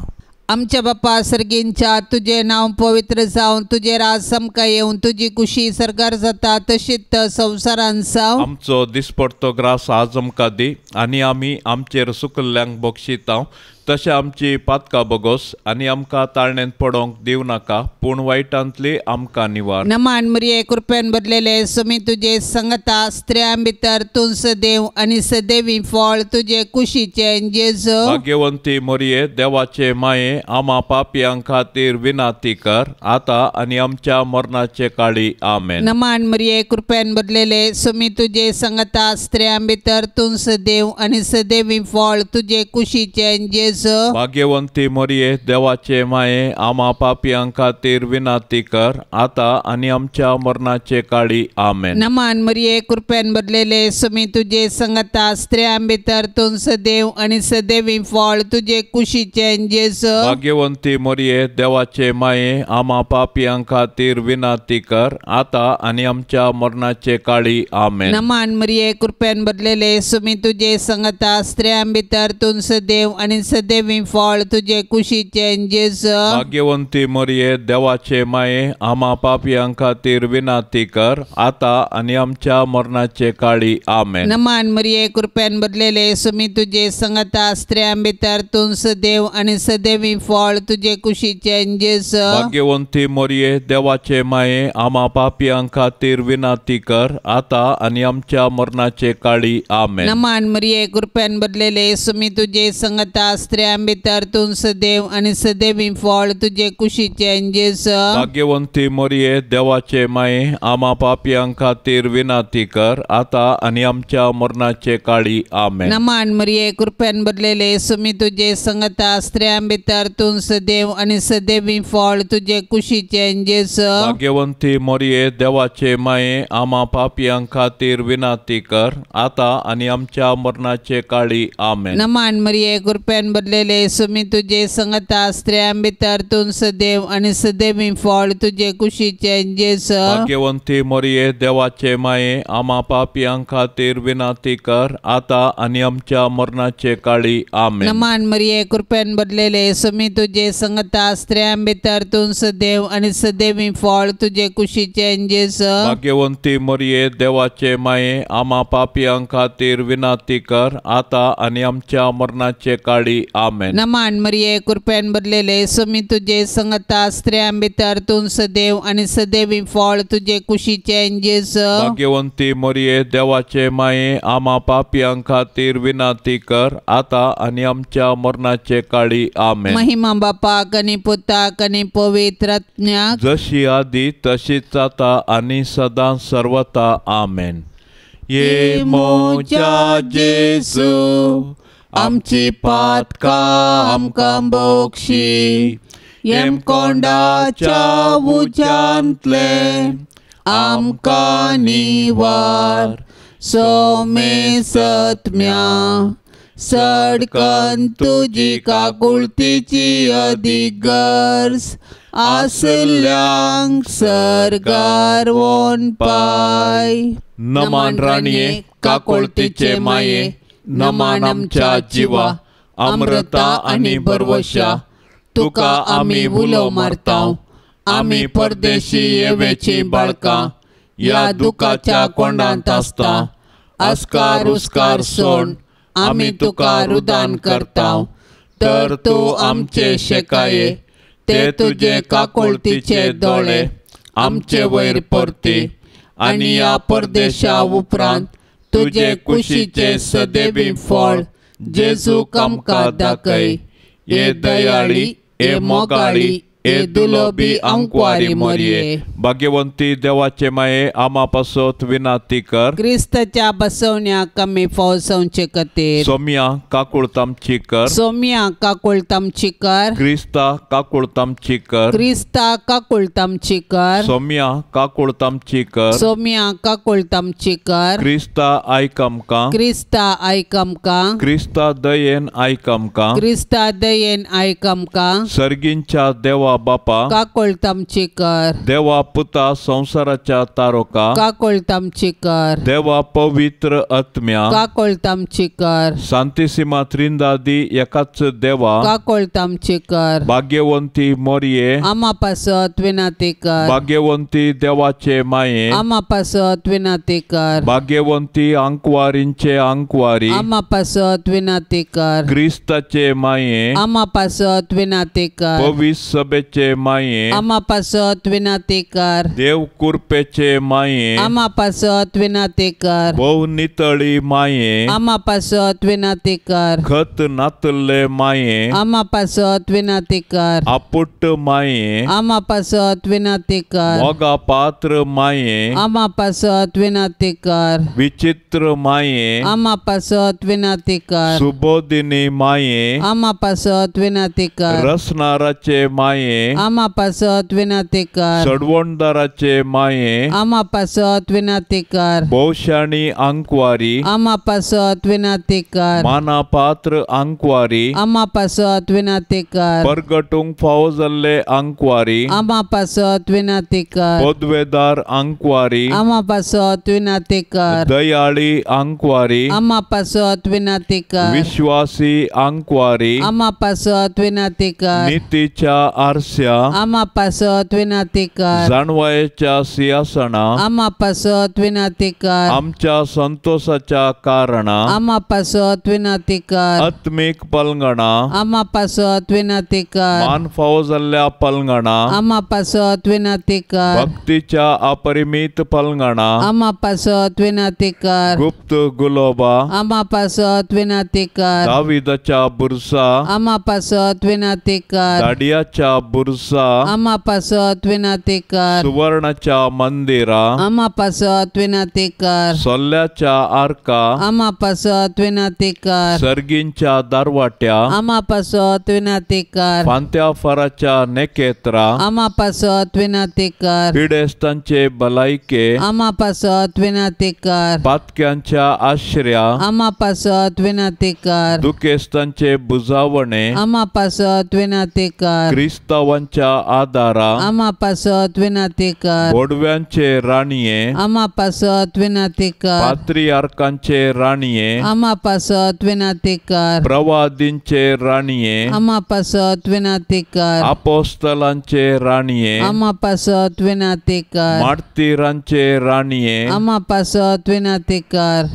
आमच्या बापा सर्गींच्या तुजें नांव पवित्र जावन तुजें राज आमकां येवन तुजी कुशी सरकार जाता तशीच संवसारान जावं। आमचो दिसपडतो ग्रास आज आमकां दी आनी आमी आमचेर सुकल्ल्यांक बक्षितांव तशें आमची पातकां बोगोस आनी आमकां ताळणेंत पडोंक दिवं नाका पूण वायटांतली आमकां निवार. नमान मरिये कृपेन भरलेले स्वामी तुजे संगता स्त्रियां भितर तूं सदैव आनी सदैवी फळ तुजे कुशीचें जेजू. भाग्यवंती मरिये देवाचे माये आमा पापयां खातीर विनाती कर आतां आनी आमच्या मरणाचे काळी. आमेन. नमान मरिये कृपेन भरलेले स्वामी तुजे संगता स्त्रियां भितर तूं सदैव आनी सदैवी फळ तुजे कुशीचें जेजू. भाग्यवंती मरिये देवाचे माये आमा पापयां खातीर विनाती कर आतां आनी आमच्या मरणाचे काळी. आमेन. नमान मरिये कृपेन भरलेले स्वामी तुजे संगता स्त्रियां भितर तूं सदैव आनी सदैवी फळ तुजे कुशीचें जेजू. भाग्यवंती मरिये देवाचे माये आमा पापयां खातीर विनाती कर आतां आनी आमच्या मरणाचे काळी. आमेन. नमान मरिये कृपेन भरलेले स्वामी तुजे संगता स्त्रियां भितर तूं सदैव आनी सदैवी फळ तुजे कुशीचें जेजू. भाग्यवंती मरिये देवाचे माये आमा पापयां खातीर विनाती कर आतां आनी आमच्या मरणाचे काळी. आमेन. नमान मरिये कृपेन भरलेले स्वामी तुजे संगता स्त्रियां भितर तूं सदैव आनी सदैवी फळ तुजे कुशीचें जेजू. भाग्यवंती मरिये देवाचे माये आमा पापयां खातीर विनाती कर आतां आनी आमच्या मरणाचे काळी. आमेन. नमान मरिये कृपेन भरलेले स्वामी तुजे संगता स्त्रियां भितर तूं सदैव आनी सदैवी फळ तुजे कुशीचें जेजू. भाग्यवंती मरिये देवाचे माये आमा पापयां खातीर विनाती कर आतां आनी आमच्या मरणाचे काळी. आमेन. नमान मरिये कृपेन भरलेले स्वामी तुजे संगता स्त्रियां भितर तूं सदैव आनी सदैवी फळ तुजे कुशीचें जेजू. भाग्यवंती मरिये देवाचे माये आमा पापयां खातीर विनाती कर आतां आनी आमच्या मरणाचे काळी. आमेन. नमान मरिये कृपेन भरलेले स्वामी तुजे संगता स्त्रियां भितर तूं सदैव आनी सदैवी फळ तुजे कुशीचें जेजू. भाग्यवंती मरिये देवाचे माये आमा पापयां खातीर विनाती कर आतां आनी आमच्या मरणाचे काळी. आमेन. नमान मरिये कृपेन भरलेले स्वामी तुजे संगता स्त्रियां भितर तूं सदैव आनी सदैवी फळ तुजे कुशीचें जेजू. भाग्यवंती मरिये देवाचे माये आमा पापयां खातीर विनाती कर आतां आनी आमच्या मरणाचे काळी. आमेन. नमान मरिये कृपेन भरलेले स्वामी तुजे संगता स्त्रियां भितर तूं सदैव आनी सदैवी फळ तुजे कुशीचें जेजू. भाग्यवंती मरिये देवाचे माये आमा पापयां खातीर विनाती कर आतां आनी आमच्या मरणाचे काळी. आमेन. महिमा बापाक आनी पुताक आनी पवित्र आत्म्याक, जशी आदी तशीच आतां आनी सदां सर्वता. आमेन. ये मोजा जेजू आमची पातकां आमकां बोक्षी येमकोंडाच्या उज्यांतले आमकां निवार सोमे सत्म्या सडकन तुजी काकुळतीची अदीक गरज आसल्यांक सरगार वोन पाय. नमान राणये काकुळतीचे माये नमान आमच्या जिवा अमृता आनी बरवशा तुका आमी उलो मारता. आमी परदेशी येवेची बाळकां ह्या दुखाच्या कोंडांत आसता. आस्कार उस्कार सोड आमी तुका रुदान करता. तर तूं आमचे शेकाये ते तुजे काकुळतीचे दोळे आमचे वयर परती आनी ह्या परदेशा उपरांत तुजे कुशीचे सदैवी फळ जेजूक आमकां दाखय. हे दयाळी हे मोगाळी हे दुलोबी अंकवारी मरिये भाग्यवंती देवाचे माये आमा पासत विनाती कर. क्रिस्ताच्या बसवण्याक आमी फौसवचे खातीर सोम्या काकुळतामची कर. सोम्या काकुळतामची कर. क्रिस्ता काकुळतामची कर. क्रिस्ता काकुळतामची कर. सोम्या काकुळतामची कर. सोम्या काकुळतामची कर. क्रिस्ता आयक आमकां. क्रिस्ता आयक आमकां. क्रिस्ता दयेन आयक आमकां. क्रिस्ता दयेन आयक आमकां. सर्गींच्या देवा बापा काकोळत आमची कर। देवा पुता संसाराच्या तारोका काकोळत आमची कर। देवा पवित्र आत्म्या काकोळत आमची कर। सांतिसिमा त्रिंदादी एकाच देवा काकोळत आमची कर। भाग्यवंती मोरये आमा पासत विनाती कर। भाग्यवंती देवाचे माये आमा पासत विनाती कर। भाग्यवंती आंकवारींचे आंकवारी आमा पासत विनाती कर। क्रिस्ताचे माये आमा पासत विनाती कर। पवित्र सभेचे माये आमा पासत विनाती कर। देव कृपेचे माये आमा पासत विनाती कर। भोव नितळी माये आमा पासत विनाती कर। खत नातल्ले माये आमा पासत विनाती कर। आपुट माये आमा पासत विनाती कर। मोगा पात्र माये आमा पासत विनाती कर। विचित्र माये आमा पासत विनाती कर। सुबोधिनी माये आमा पासत विनाती कर। रसनाराचे माये आमा पासत विनाती कर। सडवणदाराचे माये आमा पासत विनाती कर। भोवशाणी आंकवारी आमा पासत विनाती कर। माना पात्र आंकवारी आमा पासत विनाती कर। परगटूंक फावो जाल्ले आंकवारी आमा पासत विनाती कर। पदवेदार आंकवारी आमा पासत विनाती कर। दयाळी आंकवारी आमा पासत विनाती कर। विश्वासी आंकवारी आमा पासत विनाती कर। नीतीच्या आरस्या आमा पासत विनाती कर। जाणवायेच्या सिंहासना आमा पासत विनाती कर। आमच्या संतोषाच्या कारणा आमा पासत विनाती कर। आत्मीक पलंगणा आमा पासत विनाती कर। मान फावो जाल्ल्या पलंगणा आमा पासत विनाती कर। भक्तीच्या अपरिमित पलंगणा आमा पासत विनाती कर। गुप्त गुलोबा आमा पासत विनाती कर। दाविदाच्या बुरसा आमा पासत विनाती कर। दाडियाच्या बुरसा आमा पासत विनाती कर। सुवर्णाच्या मंदिरा आमा पासत विनाती कर। सोल्ल्याच्या आर्का आमा पासत विनाती कर। सर्गींच्या दारवाट्या आमा पासत विनाती कर। फांत्या फराच्या नेकेत्रा आमा पासत विनाती कर। पिडेस्तांचे भलायके आमा पासत विनाती कर। पातक्यांच्या आश्र्या आमा पासत विनाती कर। दुखेस्तांचे बुजावणे आमा पासत विनाती कर। क्रिस्तावांच्या आदारा आमा पासत विनाती कर। बोडव्यांचे राणये आमा पासत विनाती कर। पात्रियार्कांचे राणये आमा पासत विनाती कर। प्रवादींचे राणये आमा पासत विनाती कर। अपोस्तलांचे राणये आमा पासत विनाती कर। मार्तीरांचे राणये आमा पासत विनाती कर।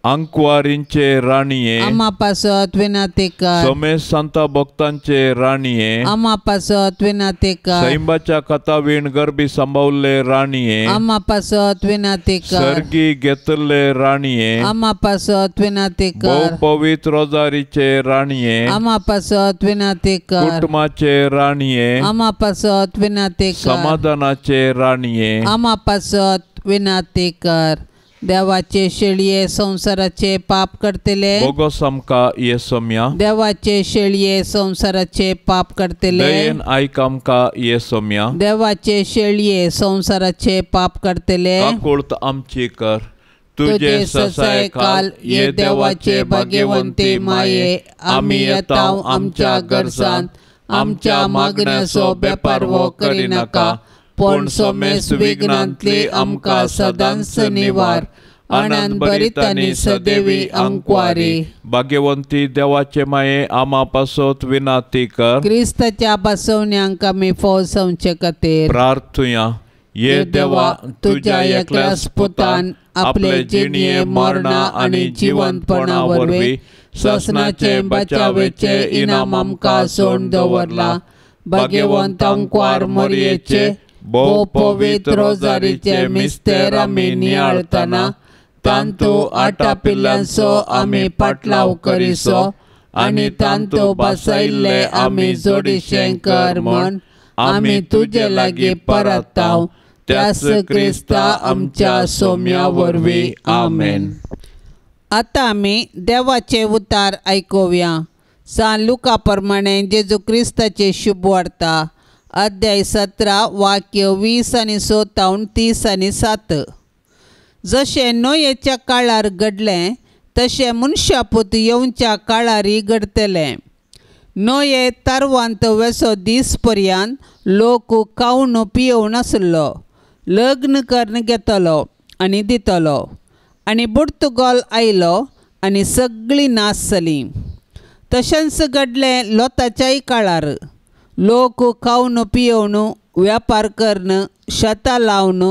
आंकवारींचे राणये आमा पासत विनाती कर। सोमेश संता भक्तांचे राणये आमा पासत विनाती कर। सैंबाच्या कथावीण गर्भी सांभावल्ले राणये आमा पासत विनाती कर। सर्गी घेतल्ले राणये आमा पासत विनाती कर। भोव पवित्र रोजारीचे राणये आमा पासत विनाती कर। कुटुंबाचे राणये आमा पासत विनाती कर। समाधानाचे राणये आमा पासत विनाती कर। देवाचे शेळये संसाराचे पाप करतले बोगस आमकां ये सोम्या। देवाचे शेळये संसाराचे पाप करतले दयेन आयक आमकां ये सोम्या। देवाचे शेळये संसाराचे पाप करतले काकुळत आमची कर। तुझे ससायकाल ये देवाचे भाग्यवंती माये आमी येताव आमच्या गरजान आमच्या मागण्याचो बेपारवो करिनाका पूण सोमेस विघ्नांतली आमकां सदांच निवार। आनंद भरीत आनी सदैवी आंकवारी। भाग्यवंती देवाचे माये आमा पासत विनाती कर। क्रिस्ताच्या बसवण्यांक आमी फौज जावचे खातीर प्रार्थुया। ये देवा तुझ्या एकल्याच पुतान आपले जिणये मरणा आनी जिवंतपणा वरवीं ससनाचे बचावेचे इनाम आमकां सोडून दवरला। भाग्यवंत आंकवार मोरयेचे भोव पवित्र रोजारीचे मिस्तेर आमी नियाळतना तांतू आटापिल्ल्यांचो आमी पाटलाव करिसो आनी तांतू बसयल्ले आमी जोडीशें कर म्हण आमी तुजे लागीं परताव त्याच क्रिस्ता आमच्या सोम्या वरवीं आमेन। आतां आमी देवाचे उतार आयकुया। सान लुका प्रमाणे जेजू क्रिस्ताचे शुभ वार्ता अध्याय 17 वाक्य 20 आनी 6 30 आनी 7। जशें नोयेच्या काळार घडलें तशें मनशापूत येवच्या काळारय घडतलें। नोये तारवांत वेसो दीस पर्यंत लोक खावन पियोवन आसलो, लग्न करून घेतलो आनी दितलो आनी पुर्तुगाल आयलो आनी सगळीं नाश जालीं. तशेंच घडलें लोताच्याय काळार. लोक खावन पियोवन व्यापार करून शेतां लावन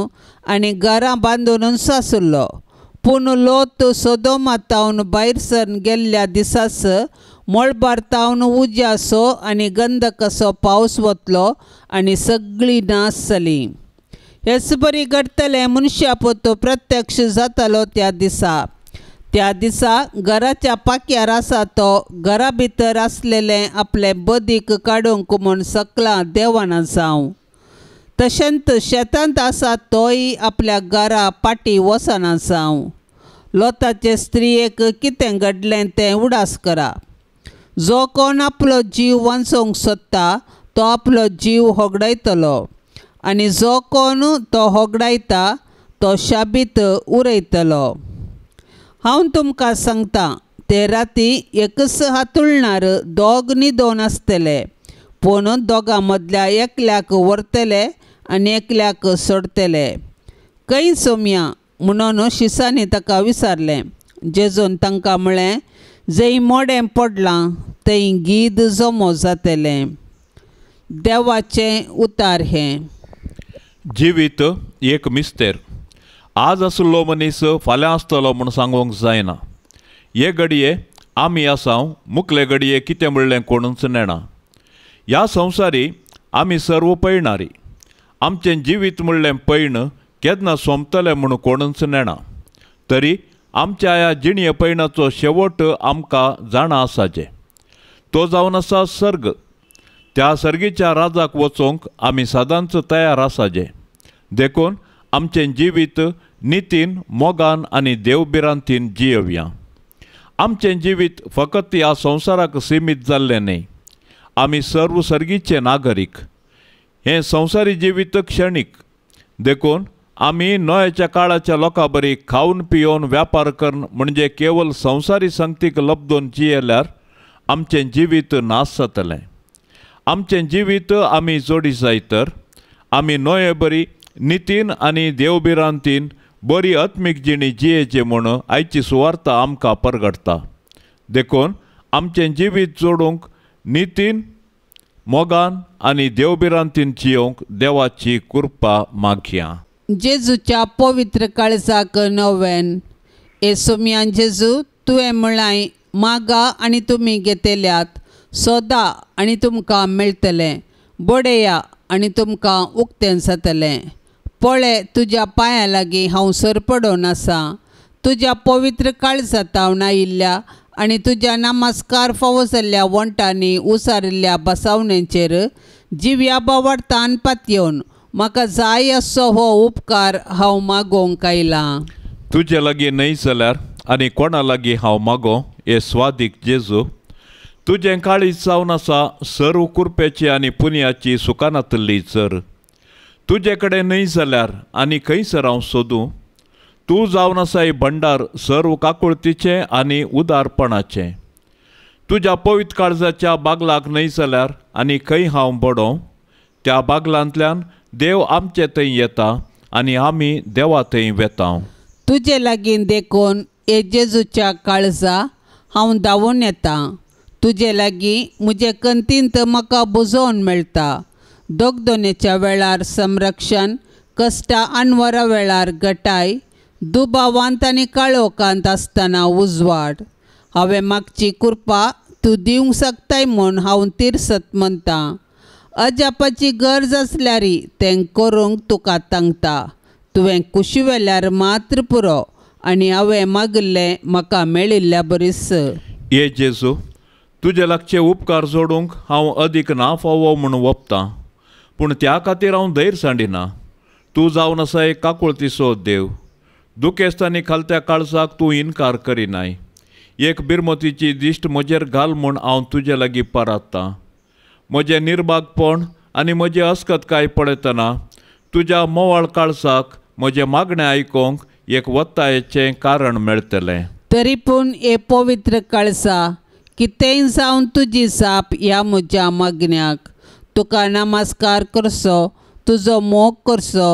आनी घरां बांदूनच आसलो. पूण लोत सोदोमा तावन भायर सरून गेल्ल्या दिसाच मळबार तावन उज्याचो आनी गंधकाचो पावस वतलो आनी सगळीं नाश जालीं. हेच बरी घडटलें मनशा पोतो प्रत्यक्ष जातालो त्या दिसा. त्या दिसा घराच्या पाक्यार आसा तो घरा भितर आसलेलें आपलें बदीक काडूंक म्हूण सकलां देवाना जावं. तशेंच शेतांत आसा तोय आपल्या घरा पाटी वचना जावं. लोताचे स्त्रियेक कितें घडलें तें उडास करा. जो कोण आपलो जीव वांचोवंक सोदता तो आपलो जीव होगडायतलो आनी जो कोण तो होगडायता तो शाबीत उरयतलो. हांव तुमकां सांगता, ते राती एकच हातुळणार दोग न्हिदोन आसतले, पूण दोगां मदल्या एकल्याक व्हरतले आनी एकल्याक सोडटले. खंय सोमया म्हणून शिसांनी ताका विचारलें. जेजून तांकां म्हळें, जंय मोडें पडलां थंय गीद जमो जातलें. देवाचें उतार हें. जिवीत एक मिस्तेर. आज आसलो मनीस फाल्यां आसतलो म्हूण सांगूंक जायना. हे घडये आमी आसा, मुखले घडये कितें म्हणलें कोणूच नेणा. ह्या संवसारी आमी सर्व पयणारी. आमचें जिवीत म्हणलें पयण केन्ना सोंपतलें म्हूण कोणूच नेणा. तरी आमच्या ह्या जिणये पयणाचो शेवट आमकां जाणा आसाचें. तो जावन आसा सर्ग. त्या सर्गीच्या राजाक वचूंक आमी सदांच तयार आसाचें. देखून आमचें जिवीत नितीन, मोगान आनी देवभिरांतीन जियोवया. आमचें जिवीत फकत ह्या संवसाराक सिमीत जाल्लें न्हय. आमी सर्व सर्गीचे नागरीक. हें संवसारी जिवीत क्षणीक. देखून आमी नोयाच्या काळाच्या लोकां बरी खावन पियोवन व्यापार करून म्हणजे केवल संवसारी संगतीक लब्दून जियेल्यार आमचें जिवीत नाश जातलें. आमचें जिवीत आमी जोडी जाय तर आमी नोये बरी नितीन आनी देवभिरांतीन बरी आत्मीक जिणी जियेची म्हूण आयची सुवार्ता आमकां परगडटा. देखून आमचें जिवीत जोडूंक नितीन, मोगान आनी देवभिरांतीन जियोवंक देवाची कृपा मागया. जेजूच्या पवित्र काळजाक नोवेन. ए सोमयान जेजू, तुवें म्हळां, मागा आनी तुमी घेतल्यात, सोदा आनी तुमकां मेळटलें, बडया आनी तुमकां उक्तें जातलें. पळय, तुज्या पांयां लागीं हांव सरपडोन आसा. तुज्या पवित्र काळजा तावन आयिल्ल्या आनी तुज्या नमस्कार फावो जाल्ल्या वण्टांनी उसारिल्ल्या बसावणेचेर जिव्या बावडतान पातयेवन म्हाका जाय असो हो उपकार हांव मागोवंक आयलां. तुजे लागीं न्हय जाल्यार आनी कोणा लागीं हांव मागो हे स्वादीक जेजू, तुजें काळीज जावन आसा सर्व कुरपेची आनी पुनयाची सुखानातल्ली चर. तुजे कडेन न्हय जाल्यार आनी खंयसर हांव सोदूं? तूं जावन आसा हे भंडार सर्व काकुळतीचें आनी उदारपणाचें. तुज्या पवित्र काळजाच्या बागलाक न्हय जाल्यार आनी खंय हांव बडोवं? त्या बागलांतल्यान देव आमचे थंय येता आनी आमी देवा थंय वेता. तुजे लागीं देखून हे जेजूच्या काळजा हांव धांवून येता. तुजे लागीं म्हजे कंतींत म्हाका बुजोवन मेळटा. दोगदोनेच्या वेळार संरक्षण, कश्टा अनवरा वेळार गटाय, दुबावांत आनी काळोखांत आसतना उजवाड. हांवें मागची कृपा तूं दिवंक शकताय म्हूण हांव तिरसत म्हणटा. अजापाची गरज आसल्यार तें करूंक तुका तांकता. तुवें कुशी वेल्यार मात्र पुरो आनी हांवें मागिल्लें म्हाका मेळिल्ल्या बरीस. ये जेजू, तुजे लागचे उपकार जोडूंक हांव अदीक ना फावो म्हूण वपतां, पूण त्या खातीर हांव धैर्य सांडिना. तूं जावन आसा एक काकुळतीचो देव. दुखेस्तांनी खालत्या काळजाक तूं इनकार करिनाय. एक बिरमतीची दिश्ट म्हजेर घाल म्हूण हांव तुजे लागीं परात्तां. म्हजें निर्भागपण आनी म्हजी अस्कतकाय पळयतना तुज्या मोवाळ काळजाक म्हजें मागणें आयकूंक एक वत्तायेचें कारण मेळटलें. तरी पूण हे पवित्र काळजा, कितेंय जावन तुजी जाप ह्या म्हज्या मागण्याक. तुका नमस्कार करचो, तुजो मोग करचो,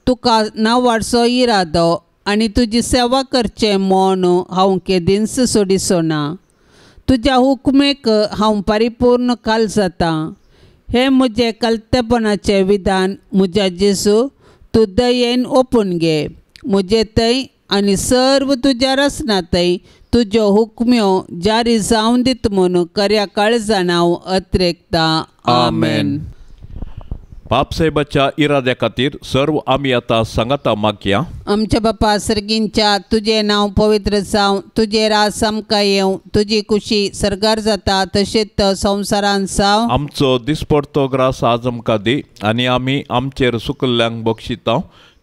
तुका नावाडचो इरादो आनी तुजी सेवा करचें म्हूण हांव केदींच सोडिचो ना. तुज्या हुकमेक हांव परिपूर्ण काल जाता. हें म्हजें कलतेपणाचें विधान म्हज्या जेजू, तूं दयेन ओपून घे. म्हजे थंय आनी सर्व तुज्या रचना थंय तुज्यो हुकम्यो जारी जावन दित म्हूण खऱ्या काळजान हांव अत्रेकता. आमेन. बापसाहेबाच्या इराद्या खातीर सर्व आमी आतां सांगाता मागया. आमच्या बापा सर्गींच्या, तुजें नांव पवित्र जावं, तुजें राज आमकां येवं, तुजी कुशी सर्गार जाता तशेंच संवसारांत जावं. आमचो दिसपडतो ग्रास आज आमकां दी आनी आमी आमचेर सुकल्ल्यांक बक्षिता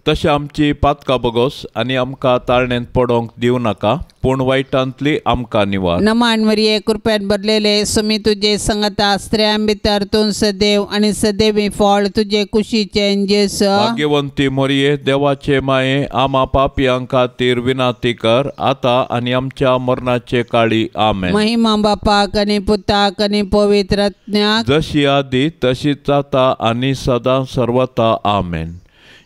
तशें आमची पातकां बगोस आनी आमकां ताळणेंत पडोंक दिवं नाका, पूण वायटांतली आमकां निवार. नमान मरिये, कृपेन भरलेले, सुमी तुजे संगता, स्त्रियां भितर तूं सदैव आनी सदैवी फळ तुजे कुशीचें जेजू. भाग्यवंती मरिये, देवाचे माये, आमा पापयां खातीर विनाती कर आतां आनी आमच्या मरणाचे काळी. आमेन. महिमा बापाक आनी पुताक आनी पवित्र आत्म्याक, जशी आदी तशीच आतां आनी सदां सर्वता. आमेन.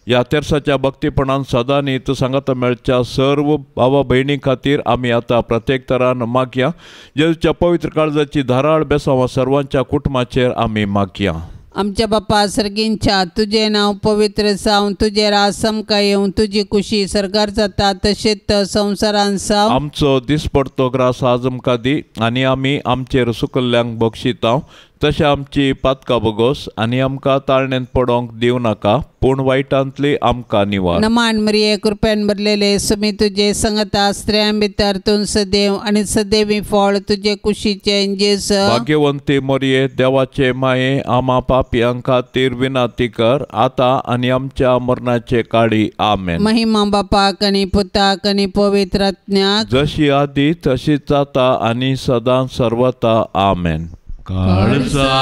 ह्या तेर्साच्या भक्तीपणान सदां न्ही सांगाता मेळच्या सर्व भावा भयणी खातीर आमी आतां प्रत्येक तरान मागया. जेजूच्या पवित्र काळजाची धाराळ बेसांवां सर्वांच्या कुटुंबाचेर आमी मागया. आमच्या बापा सर्गींच्या, तुजें नांव पवित्र जावं, तुजें राज आमकां येवं, तुजी कुशी सर्गार जाता तशेंच संवसारांत जावं. आमचो दिसपडतो ग्रास आज आमकां दी आनी आमी आमचेर सुकल्ल्यांक बक्षिता तशें आमची पातकां बगोस आनी आमकां ताळणेंत पडोंक दिवं नाका, पूण वायटांतली आमकां निवार. नमान मरिये, कृपेन भरलेले, सुमी तुजे संगता, स्त्रियां भितर तूं सदैव आनी सदैवी फळ तुजे कुशीचें जेजू. भाग्यवंती मरिये, देवाचे माये, आमा पापयां खातीर विनाती कर आतां आनी आमच्या मरणाचे काळी. आमेन. महिमा बापाक आनी पुताक आनी पवित्र आत्म्याक, जशी आदी तशीच आतां आनी सदां सर्वता. आमेन. काळजा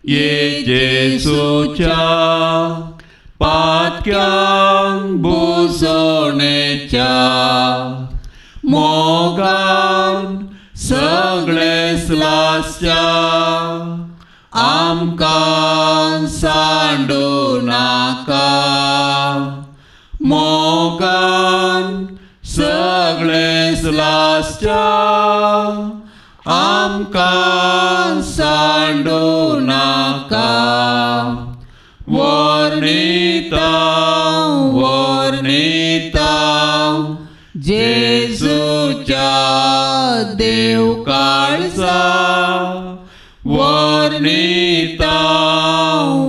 ये जेजूच्या पातक्यांक बुजोवणेच्या मोगान सगळेच लासच्या आमकां सांडू नाका. मोगान सगळेच लासच्या आमकां सांडू नाका. वर्णिता वर्णिता जेजूच्या देव काळजा, वर्णिता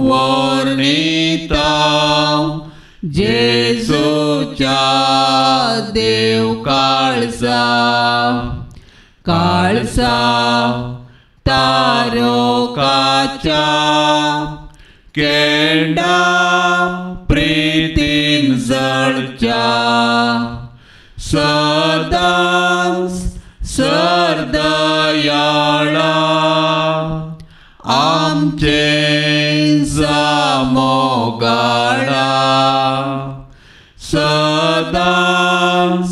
वर्णिता जेजूच्या देव काळजा. काळजा तारोकाच्या केंडा प्रीतीन जळच्या सदांच सरदयाळा आमचे मोगाळा, सदांच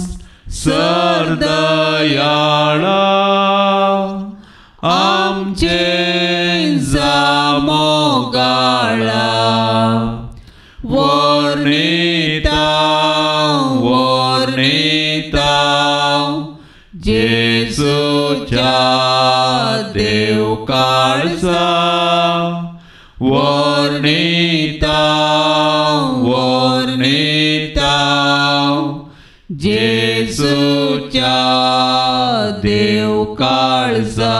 सरदयाळा आमचे मोगाळा. वर्णिता वर्णिता जेजूच्या देव काळजा, वर्णिता वर्णिता जेजूच्या देव काळजा.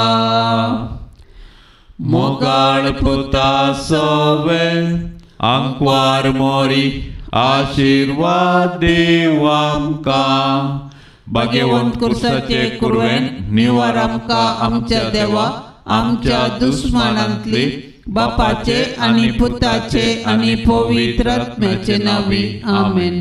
मोगाळ पुता सोवे आंकवार मोरी आशिर्वाद देव आमकां. भाग्यवंत कुर्साचे कुरवेन निवार आमकां आमच्या देवा आमच्या दुस्मानांतली, बापाचे आनी पुताचे आनी पवित्र आत्म्याचे नांवी. आमेन.